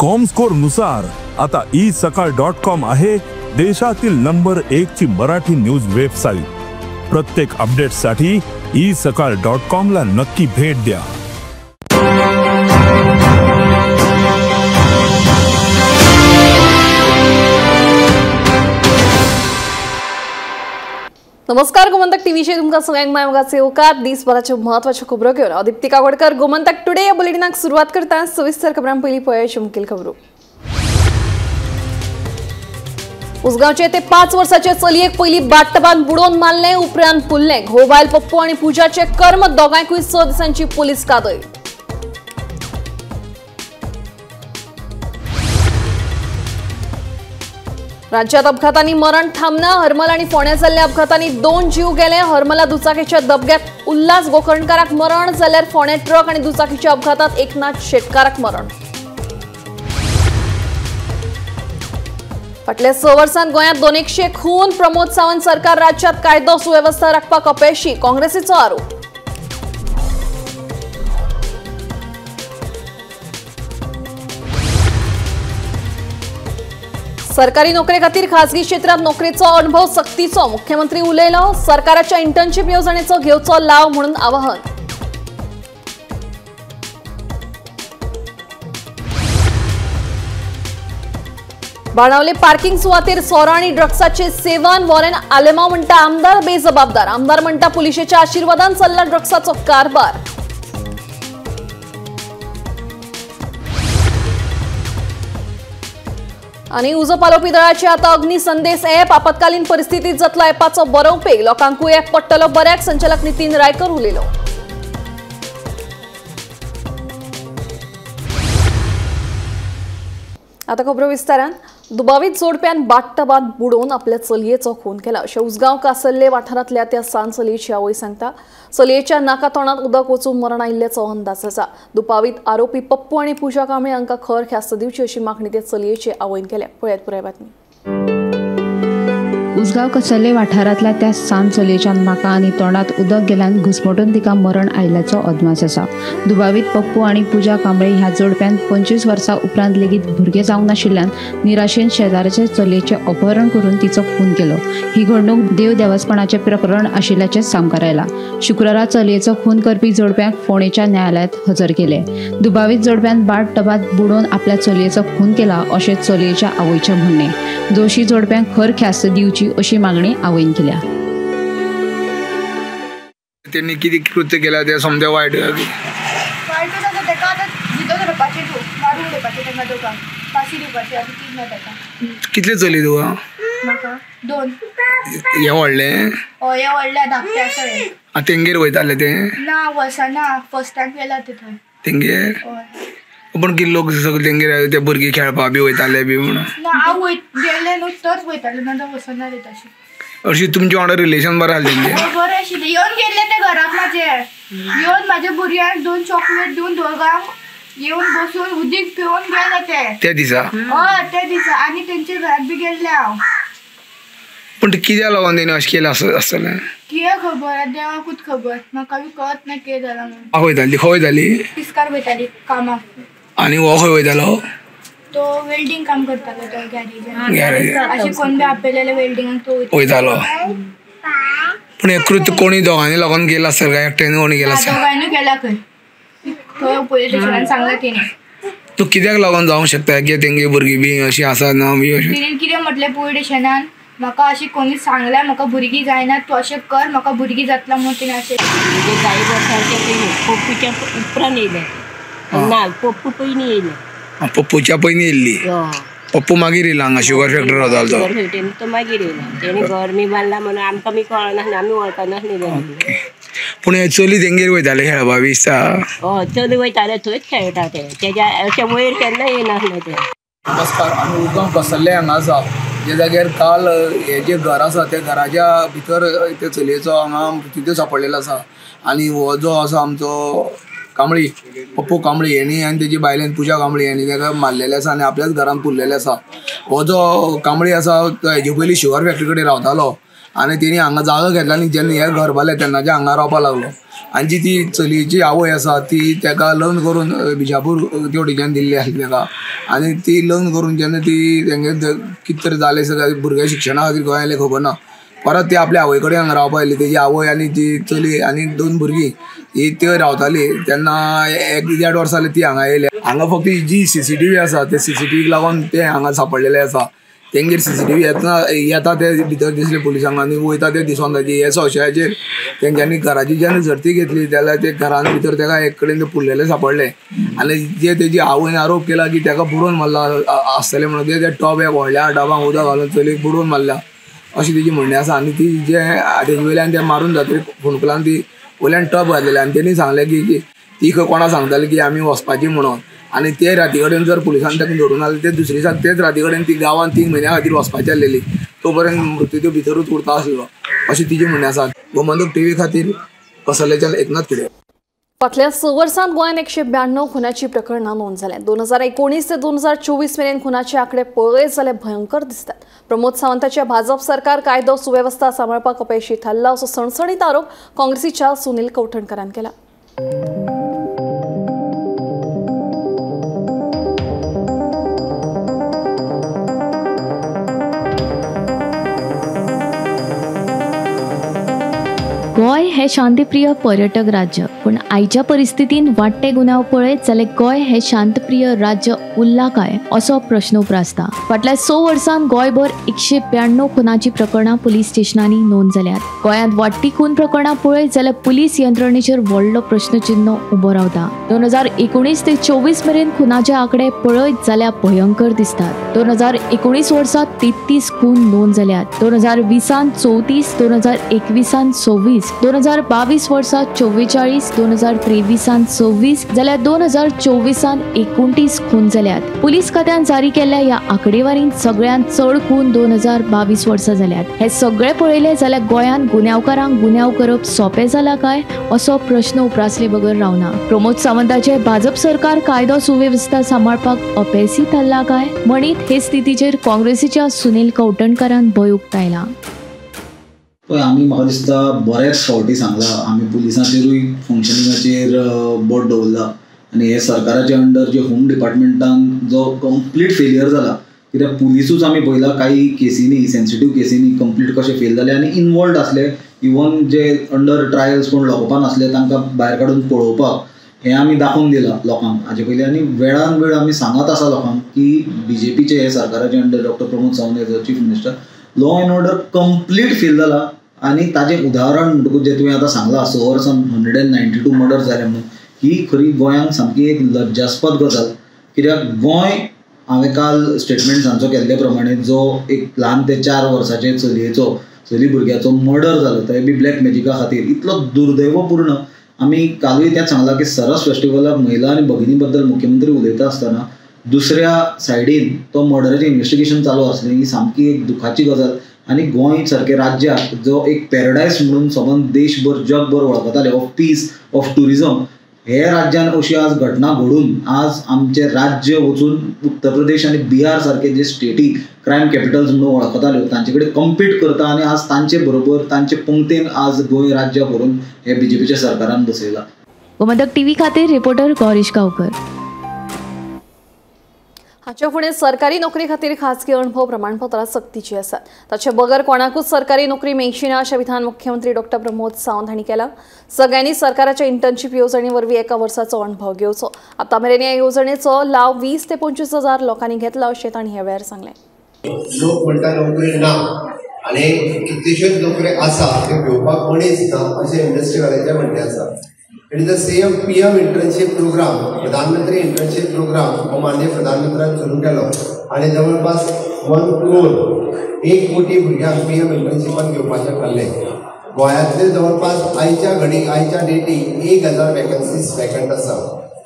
Comscore नुसार आता E सकाळ डॉट कॉम आहे देशातील नंबर 1 ची मराठी न्यूज वेबसाईट। प्रत्येक अपडेटसाठी ई सकाळ डॉट कॉम ला नक्की भेट द्या। नमस्कार, गोमंतक टीव्हीचे तुमकां सगळ्यांक माय मोगाचे येवकार। दिसभराच्यो महत्वाच्यो खबरो घेवन हांव दीप्ती कावडकर गोमंतक टुडे या बुलेटिनाक सुरवात करता। सविस्तर खबरां पयलीं पळयाची मुखेल खबरो। उसगांवचे ते 5 वर्साचे चलयेक पयलीं बाटबान बुडोवन मारलें, उपरांत पुरलें। घोव बायल पप्पू आनी पूजाचे कर्म दोगांयकूय 6 दिसांची पुलीस कादय। राज्यात अपघातांनी मरण थांबना। हरमल आणि फोंड्या जाल्ल्या अपघातांनी 2 जीव गेले। हरमला दुचाकीच्या दबग्यात उल्हास गोकर्णकाराक मरण जाल्यार फोंड्या ट्रक आणि दुचाकीच्या अपघातात एकनाथ शेटकाराक मरण। फाटल्या 6 वर्सांत गोंयांत 200 खून। प्रमोद सावंत सरकार राज्यात कायदो सुवेवस्था राखपाक अपेशी, काँग्रेसीचो आरोप। सरकारी नोकरे खातीर खासगी क्षेत्रात नोकरेचो अनुभव सक्तीचो, मुख्यमंत्री उलयलो। सरकाराच्या इंटर्नशिप येवजणेचो घेवचो लाव म्हणून आवाहन। बाणावले पार्किंग सुवातेर सोरो आनी ड्रग्साचे सेवन। वॉरेन आलेमाव म्हणटा आमदार बेजबाबदार। आमदार म्हणटा पुलिशेच्या आशीर्वादान चल्ला ड्रग्साचो कारभार। आनी उजो पालोवपी दळाचे आता अग्नी संदेश ॲप। आपत्कालीन परिस्थितीत जातलो ॲपाचो बरो उपेग, लोकांकूय ॲप पडटलो बऱ्याक, संचालक नितीन रायकर उलयलो। आता खबरो विस्तारान। दुबावीत जोडप्यान बाटबात बुडोवन आपल्या चलयेचो खून केला अशें उसगांव कासल्ले वाठारांतल्या त्या सान चलयेची आवय सांगता। चलयेच्या नाका तोंडात उदक वचून मरण आयिल्ल्याचो अंदाज आसा। दुबावीत आरोपी पप्पू आनी पूजा कांबळे हांकां खर ख्यास्त दिवची अशी मागणी त्या चलयेचे आवयन केल्या। पळयात पुराय बातमी। उसगांव कसल्ले वाठारांतल्या त्या सान चलयेच्या नाका आनी तोंडात उदक गेल्यान घुसमटून तिका मरण आयिल्ल्याचो अदमास आसा। दुबावीत पप्पू आनी पूजा कांबळे ह्या जोडप्यान 25 वर्सां उपरांत लेगीत भुरगें जावंक नाशिल्ल्यान निराशेन शेजाराचे चलयेचें अपहरण करून तिचो खून केलो। ही घडणूक देव देवस्पणाचें प्रकरण आशिल्ल्याचें सामकार आयलां। शुक्रारा चलयेचो खून करपी जोडप्यांक फोंडेच्या न्यायालयांत हजर केले। दुबावीत जोडप्यान बाट टबात बुडोवन आपल्या चलयेचो खून केला अशें चलयेच्या आवयचें म्हणणें। दोशी जोडप्यांक खर ख्यास्त दिवची अशी मागणी आवयन केल्या। त्यांनी किती कृत्य केला ते समजा वाईट वाईटच आसा तेका आतां जितो धरपाचें तूं मारून उडोवपाचें तेंका दोगांक फांशी दिवपाची आतां कितें ना तेका। कितले चली तुका? म्हाका 2। हें व्हडलें? हय हें व्हडलें धाकटें आसा हें। आं तेंगेर वयतालें तें? ना वचना, फर्स्ट टायम गेलां तें थंय। तेंगेर? हय। पूण कितें लोक सगळे तेंगेर ते भुरगीं खेळपा बी वयताले बी म्हणून? ना हांव गेलें न्हू तरच वयतालें, ना जाल्यार वचना रे तशें। अशी तुमचे वांगडा रिलेशन बरें आसलें तेंचें? बरें आशिल्लें, येवन गेल्ले ते घराक म्हाजे, येवन म्हाज्या भुरग्यांक 2 चॉकलेट दिवन दोगांक येवन बसून उदीक पिवन गेले ते त्या दिसा? हय त्या दिसा। आनी तेंच्या घराक बी गेल्लें हांव। पूण कित्याक लागून तेणी अशें केलें आसतलें? कितें खबर, देवाकूच खबर, म्हाका बी कळत ना कितें जालां म्हणून। वयताली खंय वयताली? पिस्कार वयताली कामाक। आनी हो खंय वयतालो? तो वेल्डिंग काम करतालो तो गॅरेजान, अशें कोण बी आपयलें वेल्डिंगाक तो वयतालो। पूण हें कृत्य कोणी दोगांनी लागून केलां आसतलें काय एकट्यान कोणी केलां आसतलें? दोगांनी केलां खंय, थंय पोलीस स्टेशनान सांगलां तेणी। तूं कित्याक लागून जावंक शकता की तेंगे भुरगीं बी अशीं आसा ना बी अशें? तेणी कितें म्हटलें पोलीस स्टेशनान, म्हाका अशें कोणी सांगलां म्हाका भुरगीं जायना, तूं अशें कर म्हाका भुरगीं जातला म्हणून तेणी अशें। कांय वर्सांचे पप्पूच्या उपरांत येयलें ना, पप्पू पयलीं येयलें। पप्पूच्या पयलीं येयल्ली? पप्पू मागीर येयला हांगा शुगर फॅक्टरी वतालो तो? शुगर फॅक्टरी तो मागीर येयला। तेणी घर बी बांदला म्हणून आमकां बी कळनासलें, आमी वळखनासलें। पूण हें चली तेंगेर वयतालें खेळपा बी दिसता? हय चली वयतालें, थंयच खेळटा तें, तेज्या अशें वयर केन्ना येयनासलें तें। नमस्कार, आमी उसगांव कसल्ले हांगा आसा, ज्या जाग्यार काल हें जें घर आसा त्या घराच्या भितर त्या चलयेचो हांगा मृत्यूदेह सापडलेलो आसा। आनी हो जो आसा आमचो कांबळी, पप्पू कांबळी हेणी आनी तेजी बायलेन पूजा कांबळी हेणी तेका मारलेलें आसा आनी आपल्याच घरान पुरलेलें आसा। हो जो कांबळी आसा तो हेजे पयलीं शुगर फॅक्टरी कडेन रावतालो आनी तेणी हांगा जागो घेतला आनी जेन्ना हें घर बांदलें तेन्नाच्यान हांगा रावपाक लागलो। आनी जी ती चलयेची आवय आसा ती तेका लग्न करून बिजापूर ते वटेच्यान दिल्ली आसली तेका, आनी ती लग्न करून जेन्ना ती तेंगे कितें तरी जालें सगळें भुरग्या शिक्षणा खातीर गोंया आयलें खबर ना, परत ती आपल्या आवय कडेन हांगा रावपा आयली. तेजी आवय आनी ती चली आनी 2 भुरगीं ही त्यो रावताली. तेन्ना 1-1.5 वर्सां जाली ती हांगा येयल्या. हांगा फक्त जी CCTV आसा ते CCTVक लागून ते हांगा सापडलेले आसा. तेंगेर CCTV येतना येता ते भितर दिसले पुलिसांक आनी वयता ते दिसोन जाय. हे संशयाचेर तेंच्यांनी घराची जेन्ना झडती घेतली जाल्यार ते घरान भितर तेका एक कडेन ते पुरलेले सापडले आनी जे तेजी आवयन आरोप केला की तेका बुडोवन मारला आसतलें म्हणून ते टब एक व्हडल्या डबांक उदक घालून चलयेक बुडोवन मारला अशी तेजी म्हणणें आसा. आनी ती जे तेजे वयल्यान ते मारून जातकीर फोंडकुलान ती वयल्यान टब घातलेले आनी तेणी सांगलें की ती खंय कोणा सांगताली की आमी वचपाची म्हणून. आनी ते राती कडेन जर पुलिसान ताका धरून आसले ते दुसरे दिसा तेच राती कडेन ती गांवांत 3 म्हयन्या खातीर वचपाची आसलेली, तो पर्यंत मृत्यूदेव भितरूच उरता आसलो अशें तिजें म्हणणें आसा. गोमंतक टीव्ही खातीर कसलेच्यान एकनाथ खिडे. फाटल्या 6 वर्सांत गोंयांत 192 खुनाची प्रकरणां नोंद जाल्यात. 2019 ते 2024 मेरेन खुनाचे आंकडे पळयत जाल्यार भयंकर दिसतात. प्रमोद सावंताच्या भाजप सरकार कायदो सुवेवस्था सांबाळपाक अपेशी थारला असो सणसणीत आरोप काँग्रेसीच्या सुनील कवठणकरान केला. गोंय हे शांतिप्रिय पर्यटक राज्य, पूण आयच्या परिस्थितीन वाडटे गुन्यांव पळयत जाल्यार गोंय हे शांतप्रिय राज्य उरला काय असो प्रश्न उप्रासता. फाटल्या 6 वर्सांत गोंयभर 192 खुनाची प्रकरणां पुलीस स्टेशनांनी नोंद जाल्यात. गोंयांत वाडटी खून प्रकरणां पळयत जाल्यार पुलीस यंत्रणेचेर व्हडलो प्रश्नचिन्ह उबो रावता. 2019 ते 24 मेरेन खुनाचे आंकडे पळयत जाल्यार भयंकर दिसतात. 2019 वर्सा 33 खून नोंद जाल्यात. 2020 34, 2021 26, 2022 वर्सा 44, 2023 26 जाल्यार 2024 29 खून जाल्यात. पुलीस खात्यान जारी केल्ल्या ह्या आंकडेवारीन सगळ्यांत चड खून 2022 वर्सा जाल्यात. हे सगळे पळयले जाल्यार गोंयांत गुन्यांवकारांक गुन्यांव करप सोंपें जाला काय असो प्रश्न उप्रासले बगर रावना. प्रमोद सावंताचे भाजप सरकार कायदो सुवेवस्था सांबाळपाक अपेसी थारला काय म्हणीत हे स्थितीचेर काँग्रेसीच्या सुनील कवठणकरान भंय उक्तायला. पळय, आमी म्हाका दिसता बरेच फावटी सांगला, आमी पुलिसांचेरूय फंक्शनिंगाचेर बोट दवरला आनी हे सरकाराचे अंडर जे होम डिपार्टमेंटान जो कंप्लीट फेलियर जाला, कित्याक पुलिसूच आमी पळयला काही केसींनी, सेन्सिटीव केसींनी कंप्लीट कशे फेल जाले आनी इनवॉल्ड आसले. इवन जे अंडर ट्रायल्स कोण लॉकअपान आसले तांकां भायर काडून पळोवपाक हें आमी दाखोवन दिलां लोकांक हाजे पयलीं. आनी वेळान वेळ आमी सांगत आसा लोकांक की बीजेपीचे हे सरकाराचे under doctor Pramod Sawant as a chief minister law and order complete fail जाला. आनी ताजें उदाहरण म्हणटकूच जें तुवें आतां सांगलां 6 वर्सां 192 मर्डर जाले म्हणून, ही खरी गोंयांक सामकी एक लज्जास्पद गजाल. कित्याक गोंय हांवें काल स्टेटमेंट सांजचो केल्ले प्रमाणे जो एक ल्हान ते 4 वर्साचे चलयेचो चली भुरग्याचो मर्डर जालो थंय बी ब्लॅक मॅजिका खातीर इतलो दुर्दैवपूर्ण. आमी कालूय तेंच सांगलां की सरस फेस्टिवलाक महिला आनी भगिनी बद्दल मुख्यमंत्री उलयता आसतना दुसऱ्या सायडीन तो मर्डराचें इन्वेस्टिगेशन चालू आसलें, ही सामकी एक दुखाची गजाल. आनी गोंय सारके राज्याक जो एक पॅराडायज म्हणून सबंद देशभर जगभर वळखताले ऑफ पीस ऑफ ट्युरिजम, हे राज्यान अशी आज घटना घडून आज आमचें राज्य वचून उत्तर प्रदेश आनी बिहार सारके जे स्टेटी क्रायम कॅपिटल्स म्हणून वळखताल्यो तांचे कडेन कम्पीट करता आनी आज तांचे बरोबर तांचे पंक्तीन आज गोंय राज्य व्हरून हे बीजेपीच्या सरकारान बसयला. गोमंतक टीव्ही खातीर रिपोर्टर गौरीश गांवकर. हाच्या फुडें सरकारी नोकरी खातीर खाजगी अणभव प्रमाणपत्रां सक्तीची आसात. ताचे बगर कोणाकूच सरकारी नोकरी मेळची ना अशें विधान मुख्यमंत्री डॉक्टर प्रमोद सावंत हांणी केलां. सगळ्यांनी सरकाराच्या इंटर्नशीप येवजणे वरवीं 1 वर्साचो अणभव घेवचो. आतां मेरेन ह्या येवजणेचो लाव 20 ते 25 हजार लोकांनी घेतला अशें तांणी ह्या वेळार सांगलें. लोक म्हणटा नोकरी ना आनी कितल्योश्योच नोकऱ्यो आसा त्यो घेवपाक मनीस ना अशें इंडस्ट्रीवाल्यांचें म्हणणें आसा. It is the same PM internship program, प्रधानमंत्री इंटर्नशीप प्रोग्राम हो माननीय प्रधानमंत्र्यान सुरू केलो आनी जवळपास 1 करोड 1 कोटी भुरग्यांक PM इंटर्नशिपान घेवपाचें थारलें. गोंयांतले जवळपास आयच्या घडीक आयच्या डेटीक 1000 वेकन्सीज वेकंट आसा.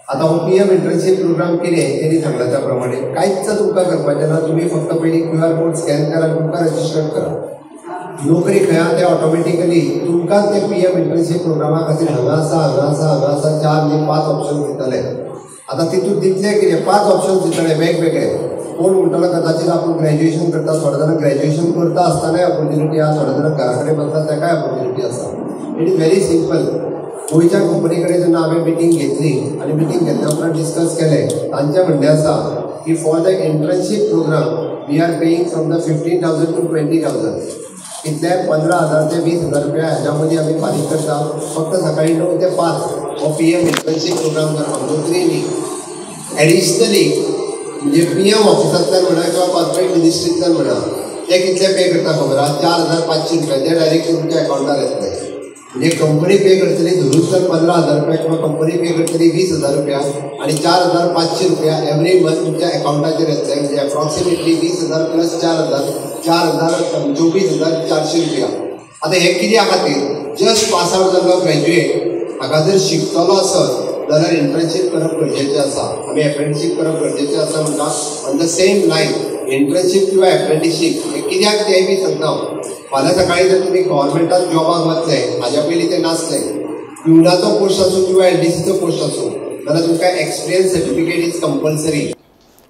आतां हो PM internship programme कितें तेणी सांगला त्या प्रमाणे कांयच तुमकां करपाचें ना, तुमी फक्त पयलीं QR code scan करा, तुमकां रजिस्टर करा, नोकरी खंय आहा ते ऑटोमॅटिकली तुमकां ते PM internship प्रोग्रामा खातीर हांगा आसा हांगा आसा हांगा आसा 4 न्ही 5 ऑप्शन दितले. आतां तितून दितले कितें 5 ऑप्शन दितले वेगवेगळे. कोण म्हणटलो कदाचित आपूण ग्रॅज्युएशन करता, थोडे जाणां ग्रॅज्युएशन करता आसतनाय ऑपॉर्च्युनिटी आसा, थोडे जाणां घरा कडेन बसता ताकाय ऑपॉर्च्युनिटी आसा. It is very simple. गोंयच्या कंपनी कडेन जेन्ना हांवें मिटींग घेतली आनी मिटींग घेतल्या उपरांत डिस्कस केलें, तांचें म्हणणें आसा की की for the internship program we are paying from the 15,000 to 20,000. कितले 15,000 ते 20,000 रुपया हाज्या मदीं आमी फारीक करता. फक्त सकाळी 9 ते 5 हो पी एम इंटर्नशीप प्रोग्राम करपाक, नोकरी न्ही. एडिशनली म्हणजे पी एम ऑफिसांतल्यान म्हणा किंवा कॉर्पोरेट मिनिस्ट्रींतल्यान म्हणा, ते कितले पे करता खबर आहा? 4,500 रुपया. ते डायरेक्ट तुमच्या अकावंटार येतले. म्हणजे कंपनी पे करतली धरून तर 15,000 रुपया किंवा कंपनी पे करतली 20,000 रुपया आनी 4,500 रुपया एवरी मंथ तुमच्या अकावंटाचेर येतले. म्हणजे एप्रॉक्सिमेटली 20,000 प्लस 4,000, 4,000 24,400 रुपया. आतां हें कित्या खातीर? जस्ट पास आवट जाल्लो ग्रॅज्युएट हाका जर शिकतलो आसत जाल्यार इंटर्नशीप करप गरजेचें आसा. आमी एप्रेंटिशीप करप गरजेचें आसा म्हणटा. On the same line internship किंवा एप्रेंटिशीप हें कित्याक तें बी सांगता हांव. फाल्यां सकाळी जर तुमी गव्हर्मेंटान जॉबाक वतले, हाज्या पयलीं तें नासलें, पिवनाचो पोस्ट आसूं किंवा एलडीसीचो पोस्ट आसूं, जाल्यार तुमकां experience certificate is compulsory.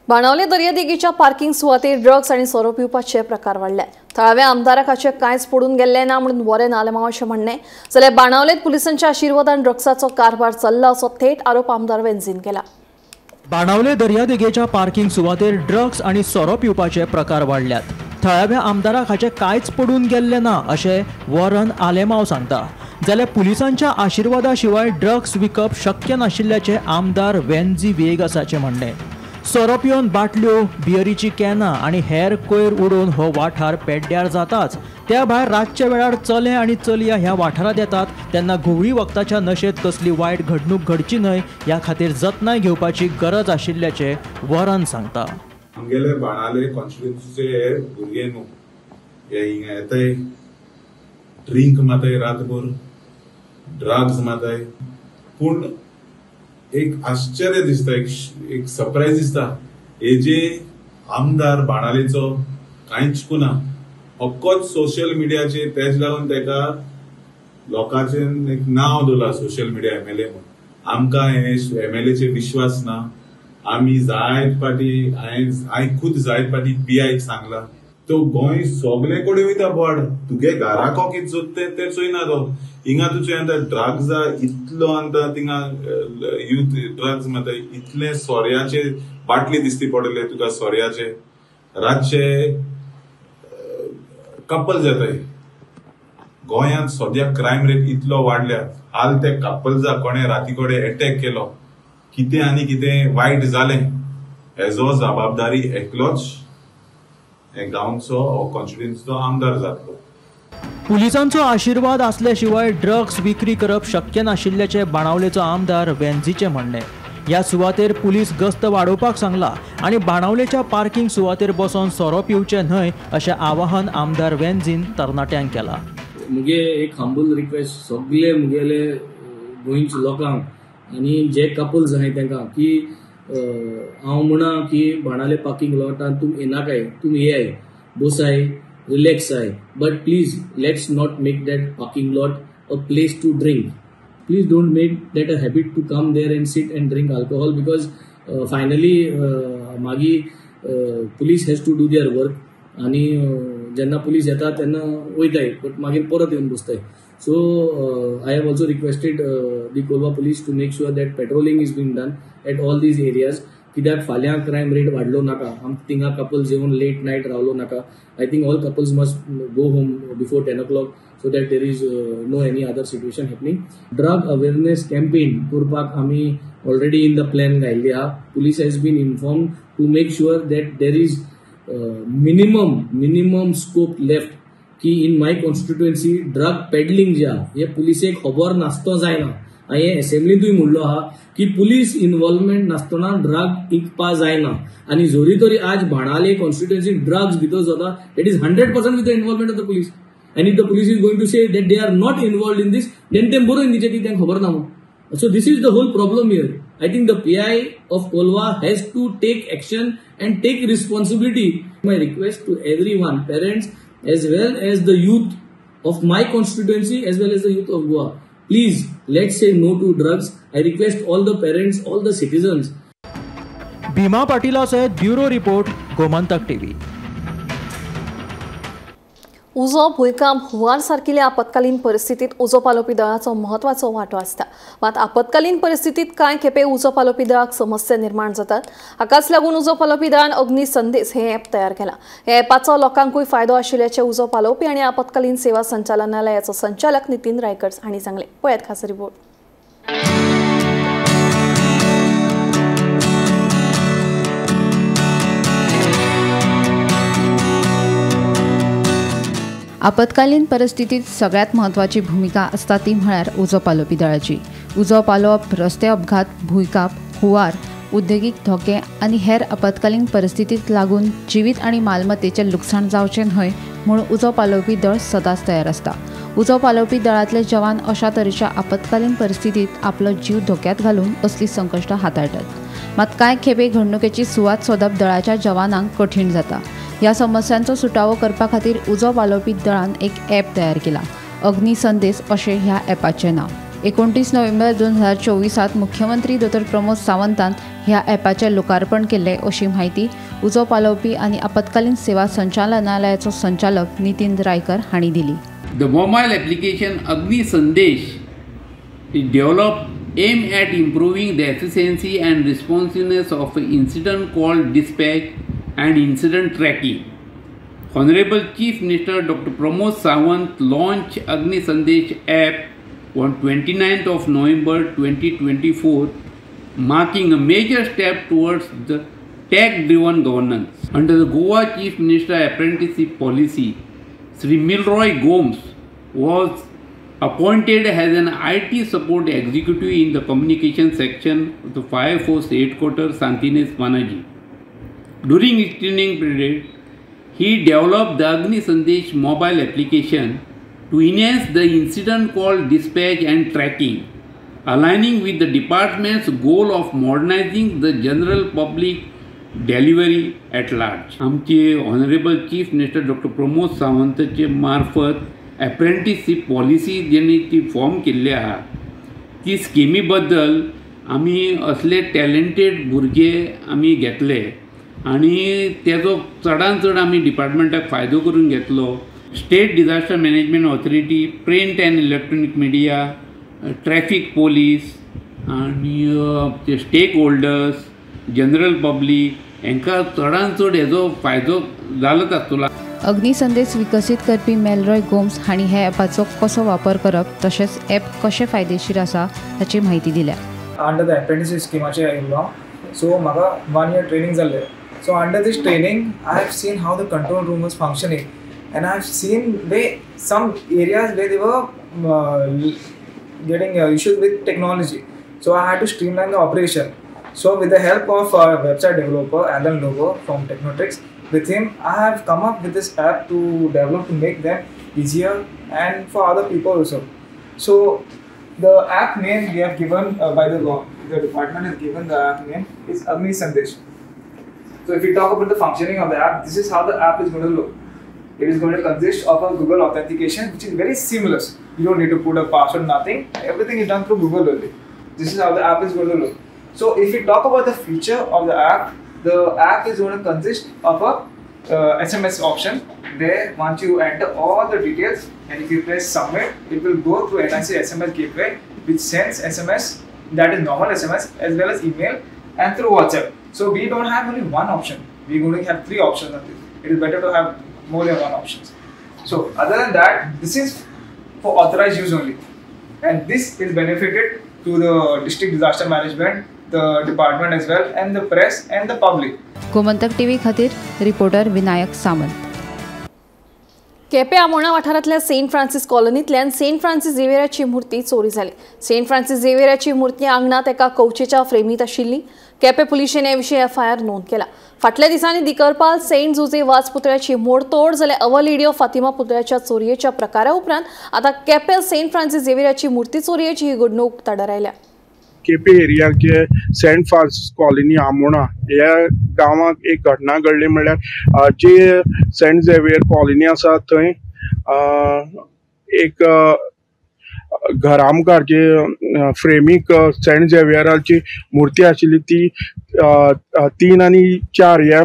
Benaulim दर्यादेगेच्या पार्किंग सुवातेर ड्रग्स आनी सोरो पिवपाचे प्रकार वाडले. थळाव्या आमदाराक हाचें कांयच पडून गेल्लें ना म्हणून वरें आलेमांव अशें म्हणणें. जाल्यार बाणावलेंत पुलिसांच्या आशिर्वादान ड्रग्साचो कारभार चल्ला असो थेट आरोप आमदार वेन्झीन केला. बाणावले दर्यादेगेच्या पार्किंग सुवातेर ड्रग्स आनी सोरो पिवपाचे प्रकार वाडल्यात. थळाव्या आमदाराक हाचें कांयच पडून गेल्लें ना अशें वॉरन आलेमांव सांगता. जाल्यार पुलिसांच्या आशिर्वादा शिवाय ड्रग्स विकप शक्य नाशिल्ल्याचें आमदार वेन्झी व्हिएगासाचें म्हणणें. सोरो पिवन बाटल्यो, बियरीची कॅनां आनी हेर कोयर उडोवन हो वाठार पेड्ड्यार जाताच. त्या भायर रातच्या वेळार चले आनी चलया ह्या वाठारांत येतात तेन्ना घुंवळी वखदाच्या नशेंत कसली वायट घडणूक घडची न्हय ह्या खातीर जतनाय घेवपाची गरज आशिल्ल्याचें वॉरन सांगता. आमगेले बाणाले कॉन्स्टिट्युन्सीचे हे भुरगे न्हू, हे हिंगा येताय, ड्रिंक माताय, रातभर ड्रग्स माताय. पूण एक आश्चर्य दिसता, एक सरप्रायज दिसता, हे जे आमदार बाणालेचो कांयच कुना, अक्कोच सोशल मिडियाचेर तेज लागून तेका लोकांचें एक नांव दवरलां सोशल मिडिया एमएलए म्हूण. आमकां हे एमएलएचेर विश्वास ना. आमी जायत पाटी, हांवें खूद जायत पाटी पीआयक सांगला, तो गोंय सगळे कडेन वयता बोड, तुगे घराको कितें सोदता तें चोयना तो. हिंगा तुजे आतां ड्रग्सा इतलो आतां थिंगा यूथ ड्रग्स माता, इतले सोऱ्याचे बाटली दिसती पडले तुका, सोऱ्याचे रातचे कपल जाताय. गोंयांत सद्या क्रायम रेट इतलो वाडल्या, हाल ते कपल्सा कोणे राती कडेन एटॅक केलो, कितें आनी कितें वायट जालें, हेजो जबाबदारी एकलोच गांवचो कॉन्स्टिट्युन्सीचो आमदार जातलो. पुलिसांचो आशिर्वाद आसल्या शिवाय ड्रग्स विक्री करप शक्य नाशिल्ल्याचें बाणावलेचो आमदार वेन्झीचें म्हणणें. ह्या सुवातेर पुलीस गस्त वाडोवपाक सांगला आनी बाणावलेच्या पार्किंग सुवातेर बसून सोरो पिवचे न्हय अशें आवाहन आमदार वेन्झीन तरणाट्यांक केलां. मुगे एक हंबल रिक्वेस्ट सगळे मुगेले गोंयच्या लोकांक आनी जे कपल्स आहाय तांकां की हांव म्हणा की बाणावले पार्किंग लॉटान तुमी येनाकाय, तुमी येयाय, बसाय, रिलॅक्स आहाय, but please let's not make that parking lot a place to drink. Please don't make that a habit to come there and sit and drink alcohol, because finally मागीर police has to do their work आनी जेन्ना police येता तेन्ना वयताय, but मागीर परत येवन बसताय. So I have also requested the Colva police to make sure that patrolling is being done at all these areas. कित्याक फाल्यां क्रायम रेट वाडलो नाका, आम थिंगा कपल्स येवन लेट नायट रावलो नाका. I think all couples must go home before 10 o'clock so that there is no any other situation happening. Drug awareness campaign करपाक आमी ऑलरेडी इन the plan घायल्ली आहा. Police has been informed to make sure that there is minimum scope left की in my constituency drug peddling जे आहा हे पुलिसेक खबर नासतो जायना. हांवें एसेंब्लींतूय म्हणलो आहा की पुलीस इन्वॉल्वमेंट नासतना ड्रग विकपा जायना आनी जरी तरी आज बाणावले कॉन्स्टिट्युएन्सी ड्रग्स भितर जाता, it is 100% with the involvement of the police. And if the police is going to say that they are not involved in this, then ते बरोवन दिचें ती तांकां खबर ना. So this is the whole problem here. I think the PI of Colva has to take action and take responsibility. My request to everyone, parents as well as the youth of my constituency as well as the youth of Goa, please let's say no to drugs. I request all the parents, all the citizens. Bhima पाटीला सहित bureau report, Gomantak TV. उजो, भुंयकांप, हुंवार सारकिल्या आपत्कालीन परिस्थितीत उजो पालोवपी दळाचो म्हत्वाचो वांटो आसता. मात आपत्कालीन परिस्थितीत कांय खेपे उजो पालोवपी दळाक समस्या निर्माण जातात. हाकाच लागून उजो पालोवपी दळान अग्नी संदेश हे ॲप तयार केला. ह्या ॲपाचो लोकांकूय फायदो आशिल्ल्याचे उजो पालोवपी आनी आपत्कालीन सेवा संचालनालयाचो संचालक नितीन रायकर हांणी सांगलें. पळयात खास रिपोर्ट. आपत्कालीन परिस्थितीत सगळ्यात म्हत्वाची भूमिका आसता ती म्हळ्यार उजो पालोवपी दळाची. उजो पालोवप, रस्ते अपघात, भूंयकांप, हुंवार, उद्देगीक धोके आनी हेर आपत्कालीन परिस्थितीक लागून जिवीत आनी मालमत्तेचें लुकसाण जावचें न्हय म्हूण उजो पालोवपी दळ सदांच तयार आसता. उजो पालोवपी दळांतले जवान अशा तरेच्या आपत्कालीन परिस्थितीत आपलो जीव धोक्यांत घालून असली संकश्टां हाताळटात. मात कांय खेपे घडणुकेची सुवात सोदप दळाच्या जवानांक कठीण जाता. ह्या समस्यांचो सुटावो करपा खातीर उजो पालोवपी दळान एक ॲप तयार केला. अग्नी संदेश अशें ह्या ॲपाचें नांव. 29 नोव्हेंबर 2024 मुख्यमंत्री दोतोर प्रमोद सावंतान ह्या ॲपाचें लोकार्पण केल्लें अशी म्हायती उजो पालोवपी आनी आपत्कालीन सेवा संचालनालयाचो संचालक नितीन रायकर हांणी दिली. The mobile application Agni Sandesh is developed aim at improving the efficiency and responsiveness of incident call dispatch and incident tracking. Honorable Chief Minister Dr. Pramod Sawant launched Agni Sandesh app on 29th of November 2024, marking a major step towards the tech-driven governance. Under the Goa Chief Minister Apprenticeship Policy, Sri Milroy Gomes was appointed as an IT support executive in the communication section of the Fire Force Headquarters, Santines, Panaji. During his training period, he developed the Agni Sandesh mobile application to enhance the incident call dispatch and tracking, aligning with the department's goal of modernizing the general public delivery at large. आमचे Honorable Chief Minister Dr. Pramod सावंताचे मार्फत apprenticeship policy जेणे ती form केल्ली आहा ती स्किमी बद्दल आमी असले टॅलेंटेड भुरगे आमी घेतले आनी तेजो चडान चड आमी डिपार्टमेंटाक फायदो करून घेतलो. State disaster management authority, print and electronic media, traffic police आनी स्टेक होल्डर्स, जनरल पब्लीक हांकां चडान चड हेजो फायदो जालोच आसतलो. अग्नी संदेश विकसीत करपी मेलरॉय गोम्स हांणी ह्या ॲपाचो कसो वापर करप तशेंच ॲप कशें फायदेशीर आसा ताची म्हायती दिल्या. अंडर the apprenticeship स्किमाचेर आयिल्लो, सो म्हाका 1 year training जाल्लें. So under this training I have seen how the control room was functioning and I have seen way some areas where they were getting issues with technology. So I had to streamline the operation. So with the help of our website developer Alan Lobo from Technotrix, with him I have come up with this app to develop to make them easier and for other people also. So the app name we have given by the department has given the app name is Agni Sandesh. So if we talk about the functioning of the app, this is how the app is going to look. It is going to consist of a Google authentication, which is very seamless. You don't need to put a password, nothing. Everything is done through Google only. This is how the app is going to look. So if we talk about the feature of the app is going to consist of a SMS option where once you enter all the details and if you press submit, it will go through NIC SMS gateway, which sends SMS, that is normal SMS, as well as email and through WhatsApp. So we don't have only one option. We're going to have 3 options on this. It is better to have more than one options. So other than that, this is for authorized use only, and this is benefited to the district disaster management, the department as well, and the press and the public. Gomantak TV खातीर reporter Vinayak Samant. Quepem Amona वाठारांतल्या Saint Francis कॉलनींतल्यान Saint Francis झेवियराची मूर्ती चोरी जाली. Saint Francis झेवियराची मूर्ती आंगणांत एका कवचेच्या फ्रेमींत आशिल्ली. केपें पुलिशेन हे विशीं एफआयआर नोंद केला. फाटल्या दिसांनी दिकरपाल सेंट जुजे वाज पुतळ्याची मोडतोड जाल्यार our lady of Fatima पुतळ्याच्या चोरयेच्या प्रकारा उपरांत आतां केपें सेंट फ्रांसीस झेवियराची मूर्ती चोरयेची ही घडणूक उक्ताडार आयल्या. केपें एरियाचे सेंट फ्रांसीस कॉलनी आमोणा ह्या गांवांत एक घटना घडली. म्हणल्यार जे सेंट झेवियर कॉलनी आसा थंय एक घरा मुखार जे फ्रेमीक सेंट झेवियराची मूर्ती आशिल्ली ती 3 आनी 4 ह्या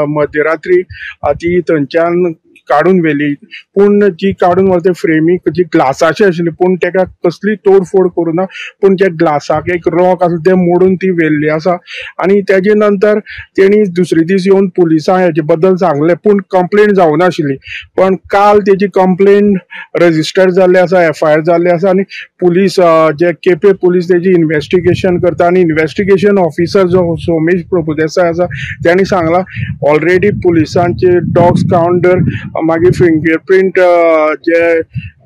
मध्यरात्री ती थंयच्यान काडून व्हेली. पूण जी काडून व्हरता फ्रेमी जी ग्लासाची आशिल्ली, पूण तेका कसली तोडफोड करूं ना, पूण जे ग्लासाक एक रॉक आसलो ते मोडून ती व्हेल्ली आसा. आनी तेजे नंतर तेणी दुसरे दीस येवन पुलिसांक हेजे बद्दल सांगलें, पूण कंप्लेन जावं नाशिल्ली. पण काल तेजी कंप्लेन रजिस्टर जाल्ली आसा, एफआयआर जाल्ली आसा आनी पुलीस जे केपे पुलीस तेजी इन्वेस्टिगेशन करता. आनी इन्वेस्टिगेशन ऑफिसर जो सोमेश प्रभुदेसाय आसा तेणी सांगला ऑलरेडी पुलिसांचे डॉग्स काउंटर मागीर फिंगरप्रिंट जे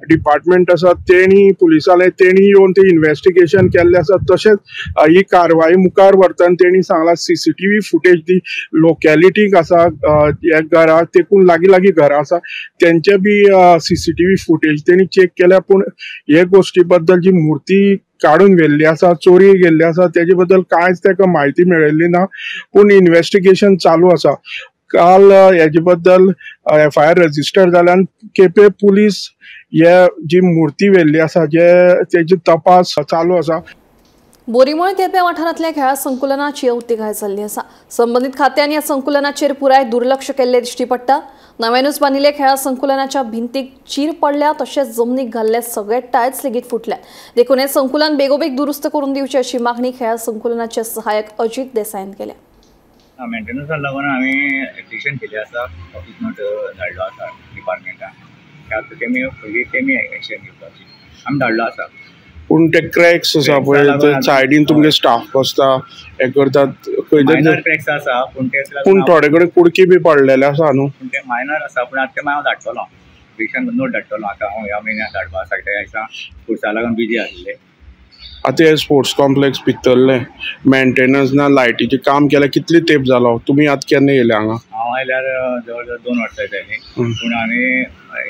डिपार्टमेंट आसा तेणी पुलिसांले तेणी येवन ते इन्वेस्टिगेशन केल्लें आसा. तशेंच ही कारवाई मुखार व्हरतना तेणी सांगला सीसीटीव्ही फुटेज दी लोकेलिटीक आसा, ह्या घरा तेकून लागीं लागीं घरां आसा तेंचे बी सीसीटीव्ही फुटेज तेणी चेक केल्या. पूण हे गोश्टी बद्दल जी मूर्ती काडून व्हेल्ली आसा, चोरी गेल्ली आसा, तेजे बद्दल कांयच तेका म्हायती मेळिल्ली ना. पूण इन्वेस्टिगेशन चालू आसा. काल हेजे बद्दल एफआयआर रजिस्टर जाल्यान केपे पुलीस हे जी मूर्ती व्हेल्ली आसा जे तेजी तपास चालू आसा. बोरीमोळ केपें वाठारांतल्या खेळा संकुलनाची अवतिकाय जाल्ली आसा. संबंदीत खात्यांनी ह्या संकुलनाचेर पुराय दुर्लक्ष केल्लें दिश्टी पडटा. नव्यानूच बांदिल्ल्या खेळा संकुलनाच्या भिंतीक चीर पडल्या, तशेंच जमनीक घाल्ले सगळे टायल्स लेगीत फुटल्यात. देखून हें संकुलन बेगोबेग दुरुस्त करून दिवचें अशी मागणी खेळा संकुलनाचे सहाय्यक अजित देसायन केल्या. मेंटेनन्साक लागून आमी एप्लिकेशन केल्लें आसा, ऑफीस नोट धाडलो आसा डिपार्टमेंटान, आतां तेमी फुडली तेमी एक्शन घेवपाची आमी धाडलो आसा. पूण ते क्रॅक्स आसा पळय ते सायडीन तुमगे स्टाफ बसता हे करतात, मायनर क्रॅक्स आसा पूण ते पूण थोडे कडेन कुडकी बी पडलेले आसा न्हू, पूण ते मायनर आसा. पूण आतां ते हांव धाडटलो एप्लिकेशन नोट धाडटलो आतां हांव ह्या म्हयन्याक धाडपा आसा, कित्याक आसा स्पोर्ट्सा लागून बिजी आसले. आतां हे स्पोर्ट्स कॉम्प्लेक्स भितरलें मेंटेनन्स ना, लायटीचें काम केल्यार कितले तेंप जालो? तुमी आतां केन्ना येयले हांगा? हांव आयल्यार जवळ जवळ 2 वर्सां जालीं. पूण आमी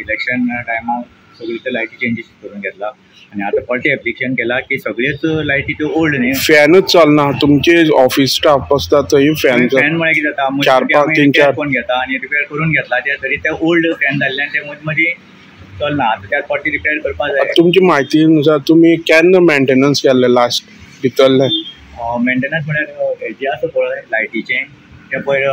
इलेक्शन टायमार सगळी ते लायटी चेंजीस करून घेतला आनी आतां परतें एप्लिकेशन केलां की सगळ्योच लायटी त्यो ओल्ड न्ही, फॅनूच चलना. तुमचे ऑफिस स्टाफ आसता थंय फॅन फॅन म्हळ्यार कितें जाता, 4 5 3 4 कोण घेता आनी रिपेर करून घेतला ते तरी ते ओल्ड फॅन जाल्ल्यान ते मदीं मदीं चलना. आतां त्या परतें रिपेर करपा जाय. तुमची म्हायती नुसार तुमी केन्ना मेंटेनन्स केल्लें लास्ट भितरलें? मेंटेनन्स म्हळ्यार हेजें आसा पळय लायटीचें ते पयर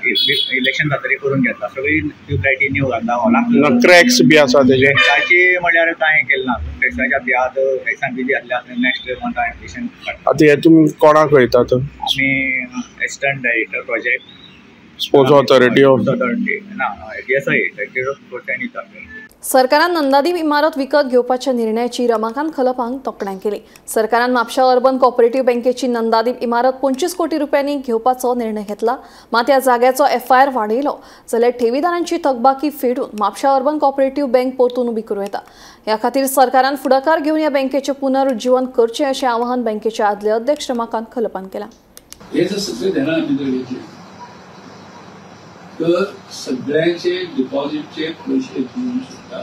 इलेक्शन जातकीर करून घेतला, सगळी ट्यूब लायटी न्यू घातला हॉलाक. क्रॅक्स बी आसा तेजे? क्रॅक्साची म्हळ्यार कांय केलें ना, क्रॅक्साच्या आतां क्रॅक्सान बिजी आसले नेक्स्ट मंथा एप्लिकेशन. आतां हें तुमी कोणाक कळयतात? आमी assistant director project sports authority of authority ना DSI director of sports and youth. सरकारान नंदादीप इमारत विकत घेवपाच्या निर्णयाची रमाकांत खलपांक तोखणाय केली. सरकारान म्हापशा अर्बन कॉपरेटिव्ह बँकेची नंदादीप इमारत 25 कोटी रुपयांनी घेवपाचो निर्णय घेतला. मात ह्या जाग्याचो एफआयआर वाडयलो जाल्यार ठेवीदारांची थकबाकी फेडून म्हापशा अर्बन कॉपरेटिव्ह बँक परतून उबी करूं येता. ह्या खातीर सरकारान फुडाकार घेवन ह्या बँकेचें पुनरुज्जीवन करचें अशें आवाहन बँकेचे आदले अध्यक्ष रमाकांत खलपान केलां. तर सगळ्यांचे डिपॉझिटचे पैसे दिवन सुद्धा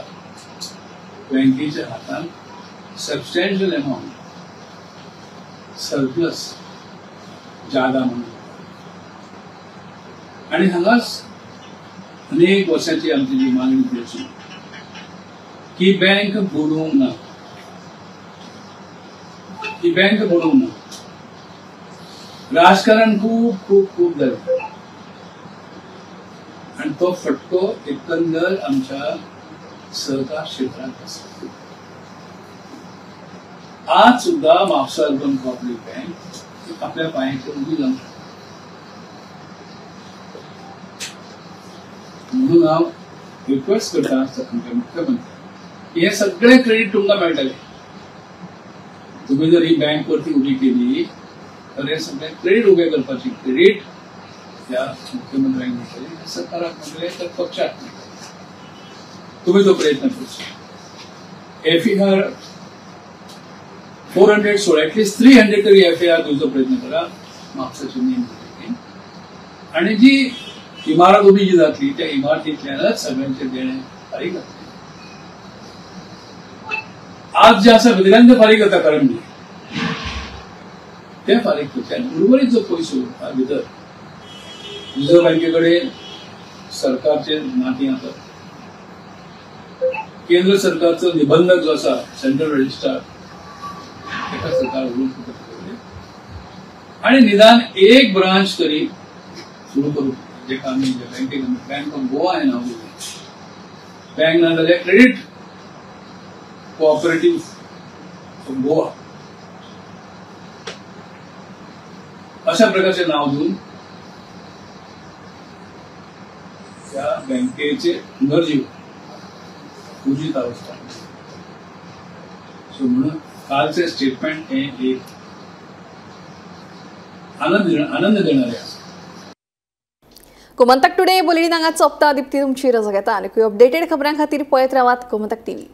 बँकेच्या हातान सबस्टँशियल अमाऊंट सरप्लस जादा म्हणून आणि हांगाच अनेक वर्षांची आमची जी मागणी आशिल्ली की बँक बुडोवंक ना, ही बँक बुडोवंक ना. राजकारण खूब खूब खूब जालें आणि तो फटको एकंदर आमच्या सहकार क्षेत्रात आसा. आज सुद्धा म्हापसा अर्बन कॉपरेटिव्ह बँक आपल्या पायांचेर उबी जावंक शकता. म्हणून हांव रिक्वेस्ट करता आमच्या मुख्यमंत्री, हे सगळे क्रेडिट तुमकां मेळटलें. तुम्ही जर ही बँक वरती उबी केली तर हे सगळे क्रेडिट उबे करपाची क्रेडिट ह्या मुख्यमंत्र्यांक मेळटलें, सरकाराक मेळटलें, तर पक्षाक मेळटलें. तुम्ही तो प्रयत्न करचो. एफआयआर 400 सोड, ऍटलिस्ट 300 तरी एफआयआर दिवचो प्रयत्न करा म्हापसाची नेम. आणि जी इमारत उबी जी जातली त्या इमारतींतल्यानच सगळ्यांचे देणे फारीक जातले. आज जे आसा भितरल्यान ते फारीक जाता, कारण ते फारीक करचे आनी उर्वरीत जो पयसो उरता भितर रिझर्व बँकेकडे सरकारचे नातीं आसात, केंद्र सरकारचो निबंधक जो आसा सेंट्रल रजिस्ट्रार ताका सरकार उलोवंक शकता आणि निदान एक ब्रांच तरी सुरू करू, जेका आमी ज्या बँकेक आमी बँक ऑफ गोवा हें नांव दिलें. बँक ना जाल्यार क्रेडीट कोऑपरेटिव्ह गोवा अशा प्रकारचे नाव दिवन त्या बँकेचे पुनर्जीव उर्जित अवस्था. सो म्हणून कालचे स्टेटमेंट हे एक आनंद देणारे आसा. गोमंतक टुडे बुलेटिन हांगा सोंपता. दीप्ती तुमची रजा घेता आनी अपडेटेड खबरां खातीर पळयत रावात गोमंतक टीव्ही.